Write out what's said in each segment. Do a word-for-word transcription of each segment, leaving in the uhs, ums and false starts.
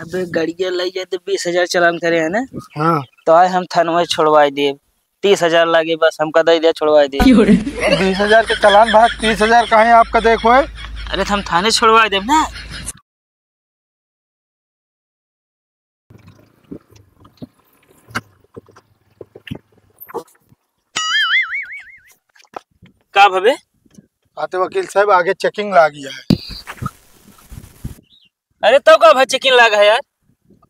अबे गड़िया लइ जाए तो बीस हजार चालान करे है ना? हाँ। तो आए हम थानवे छोड़वाए देब। तीस हजार लागे बस, हमका दे दे, छोड़वाए दे। क्यों रे? बीस हजार के चालान भाई, तीस हजार कहीं आपका देखो है। अरे तो हम थाने छोड़वाए देब ना। का भवे? आते वकील साहब, आगे checking लागी है। अरे तो का भा checking लाग है यार?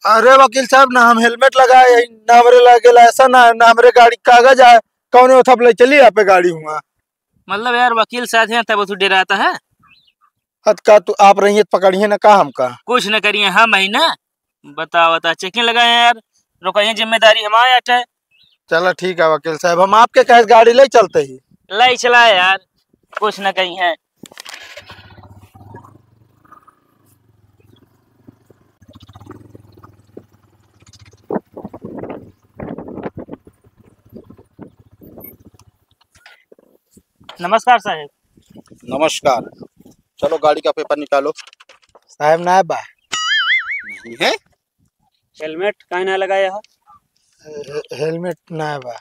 अरे वकील साहब, ना हम helmet लगाए हई, ना हमरे लगे license, ना, ना हमरे गाड़ी के कागज आए, कौने उठब ले चली आप गाड़ी हुआ? मतलब यार वकील साहब हैं तब तू डराता है? अत का तू आप रहिए तो पकड़िए ना का हमका? कुछ न करिए हम ही ना, बताओ बता checking लगाए हैं यार, रुका ये जिम्मेदारी हमारे अटे। चला ठीक है वकील साहब, हम आपके कहे गाड़ी ले चलते ही। ले चला यार, कुछ न कहीं है। नमस्कार साहेब। नमस्कार। चलो गाड़ी का paper निकालो। साहेब ना बा। नहीं है? Helmet काहे ना लगाया है? हे-, helmet ना बा।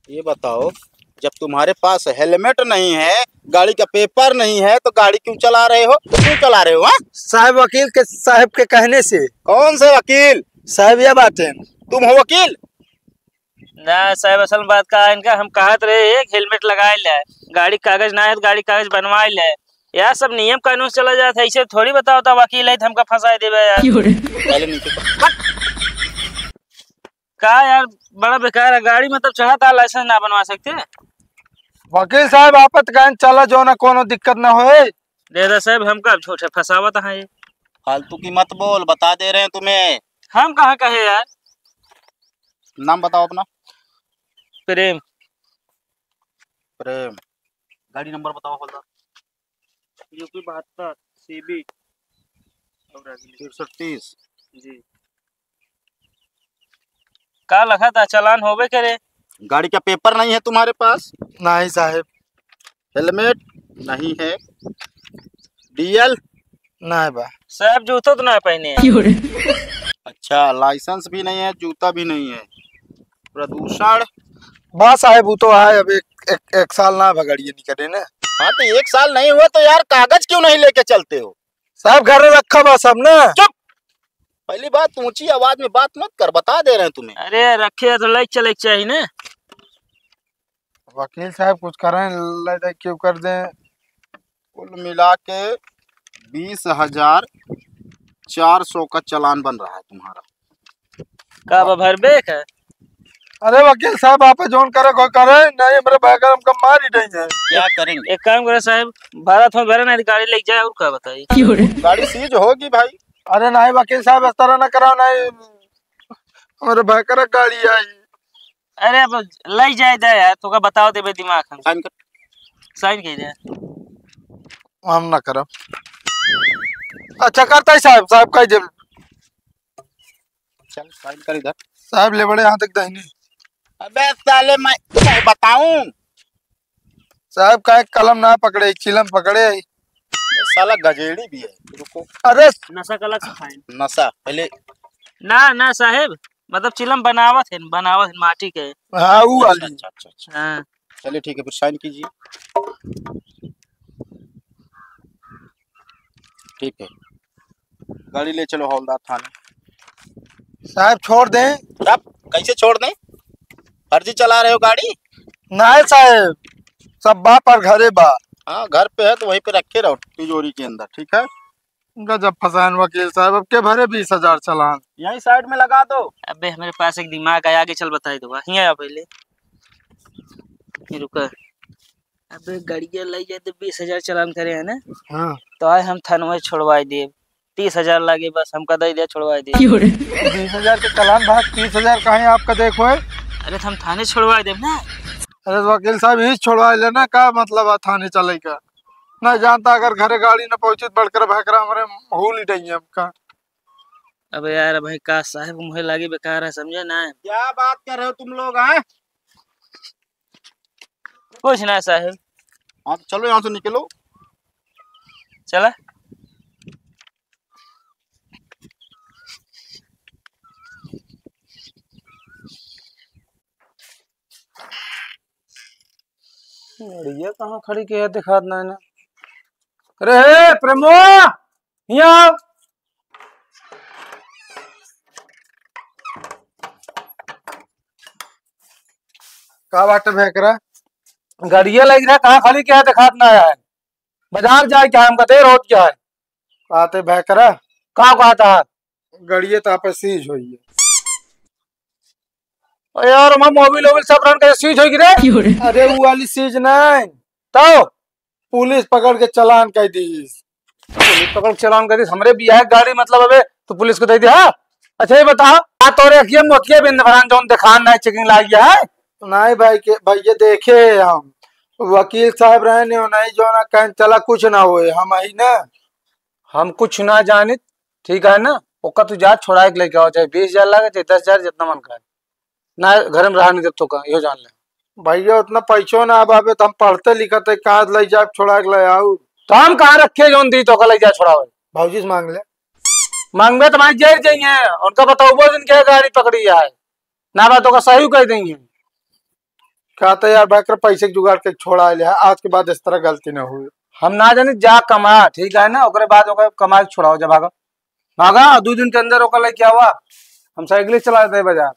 ये बताओ, जब तुम्हारे पास helmet नहीं है, गाड़ी का paper नहीं है, तो गाड़ी क्यों चला रहे हो? क्यों चला रहे हो, हाँ? साहेब वकील के, साहेब के कहने से। कौन से वकील? साहेब ये बात है। तुम हो वकील? ना साहेब, असल में बात का है इनका, हम कहत रहे एक helmet लगाए ले, गाड़ी कागज ना है तो गाड़ी कागज बनवाए ले। यार सब नियम कानून से चला जात है, ऐसे थोड़ी बताओ तो वकील है तो हमका फंसाए देवे यार। क्यों रे? पहले नीचे उतर। का यार, बड़ा बेकार है गाड़ी, मतलब चढ़ा था, license ना बनवा सकते? वकील साहब, आपत कान चला, जो ना कोनो दिक्कत ना होए। दादा साहब, हमका अब झूठे फंसावत हैं ये। फालतू की मत बोल, बता दे रहे हैं तुम्हें। हम कहाँ कहे यार? नाम बताओ अपना। प्रेम। प्रेम। गाड़ी नंबर बताओ हवलदार। यूपी बहत्तर, सीबी। और अगली। तिरसठ तीस। जी। का लखा था, चालान होबे करे? गाड़ी का paper नहीं है तुम्हारे पास? नहीं साहेब। Helmet नहीं है। डीएल? नहीं बा। साहेब, जूता तो ना पहने हैं। अच्छा, license भी नहीं है, जूता भी नहीं है। प्रदूषण? बा साहेब, वो तो है, अब एक, एक, एक साल ना भगड़िए निकले ना। हाँ, तो एक साल नहीं हुआ तो यार, कागज क्यों नहीं लेके चलते हो? साहेब, घर रखा बा सब ना। चुप! पहली बात, ऊंची आवाज में बात मत कर, बता दे रहे हैं तुम्हें। अरे, रखे तो लाइक चले के चाहिए ना। वकील साहब, कुछ करें, ले दे, क्यों कर दें? कुल मिला के बीस हजार चार सौ का चालान बन रहा है तुम्हारा। का बा, भरबे का? अरे वकील साहब, आप जौन करे को करे, नहीं हमरे बहकर हमका मार ही नहीं है। क्या करेंगे? एक काम करे साहेब, भरा तो भरा, नहीं गाड़ी लेके जाए, और का बताई? गाड़ी सीज होगी भाई। अरे नहीं वकील साहब, इस तरह ना कराओ, नहीं हमरे बहकर गाड़ी आई। अरे अब ले जाए दे यार, तोका बताओ देबे दिमाग हम। साइन कर। साइन कर दे। हम ना करब। अच्छा करता ही साहब, साहब कह देब। चल साइन कर इधर। साहब ले बड़े हाथ एक दाहिने। अबे साले मैं क्या बताऊं? साहब काहे कलम ना पकड़े, चिलम पकड़े। ये साला गजेड़ी भी है। रुको। अरे नशा का अलग से फाइन। नशा पहले। ना, ना साहेब, मतलब चिलम बनावत है, बनावत है माटी के। हाँ, वो अच्छा, वाली। अच्छा, अच्छा, अच्छा। हाँ। चलिए ठीक है, फिर साइन कीजिए। ठीक है, गाड़ी ले चलो हवलदार थाने। साहेब छोड़ दें। तब कैसे छोड़ दें? फर्जी चला रहे हो गाड़ी? नहीं साहेब, सब बाप और घरे बा। हाँ, घर पे है तो वहीं पे रखे रहो तिजोरी के अंदर, ठीक है? गजब फंसाएन वकील साहब, अब के भरे बीस हजार चालान? यहीं साइड में लगा दो। अबे हमरे पास एक दिमाग आया, आगे चल बताई दूंगा। हियाँ आ पहले। ये रुका। अबे गड़िया लइ जाए तो बीस हजार चालान करे है ना? हाँ। तो आए हम थानवे छोड़वाए देब। तीस हजार लागे बस, हमका दे दे, छोड़वाए देब। क्यों रे? बीस हजार के चालान भाई, तीस हजार कहीं आपका देखो है? अरे तो हम थाने छोड़वाए देब ना। अरे तो वकील साहब, ही छोड़वाए लेना, का मतलब है थाने चले का? ना जानता, अगर घरे गाड़ी न पहुंची तो बड़कर भकरा हमरे भूल ही नहीं है हमका। अबे यार भाई, का साहेब मुहे लागे बेकार है, समझे ना? क्या बात कर रहे हो तुम लोग, हैं? कुछ ना साहेब। हाँ, तो चलो यहाँ से निकलो। चला। गड़िया कहाँ खड़ी किहे है, देखात नाहीं ना। अरे हे प्रेमो, हियाँ आव। का बाटे भैकरा? गड़िया लग रहा, कहाँ खड़ी किहे है, देखात नाहीं है। बाजार जाए क्या, हमका देर होत क्या है। बात है भैकरा। का कहत है? गड़िया तो आप सीज होई है। अरे यार, हमार मोबिल ओबिल सब रन के सीज होई रे। अरे वो वाली सीज नहीं। तो? पुलिस पकड़ के चालान कर दीस। पुलिस पकड़ के चालान कर दीस? हमरे बियाह गाड़ी मतलब अबे तू पुलिस को दे दे, हाँ? अच्छा ये बता, आ तोरे अखिया मोतिया बिंद भरान जौन देखान नाहीं, चेकिंग लाग गया है? नहीं भाई के, भैया देखे हम, वकील साहब रहे ने, नहीं जो ना कहें चला कुछ ना होए, हम आई ना। हम कुछ ना जानित, ठीक है ना? ओका तू जा छोड़ा के लेके आओ, चाहे बीस हजार लागे, चाहे दस हजार, जितना मन करे। ना घर में रहा नहीं देब तोका, यो जान ले। भैया उतना पैसो ना आबे, तो हम पढ़ते लिखते कहाँ ले जाए छोड़ा के ले आऊ? तो हम कहाँ रखे जौन दी तोका ले जा छोड़ावे? भौजी से मांग ले। मांगबे तो भाई जेल जाइए, उनका बताओ वो दिन के गाड़ी पकड़ी है, ना बात तोका सही कह देंगे। कहते यार भैकरा पैसे के जुगाड़ के छोड़ा ले, आज के बाद इस तरह गलती ना हुई। हम ना जानी, जा कमा, ठीक है ना, ओकरे बाद ओकरे कमा के छोड़ाओ, जा भागा, भागा, दो दिन के अंदर ओकर लेके आवा, हम साइकिल चला देते बाजार।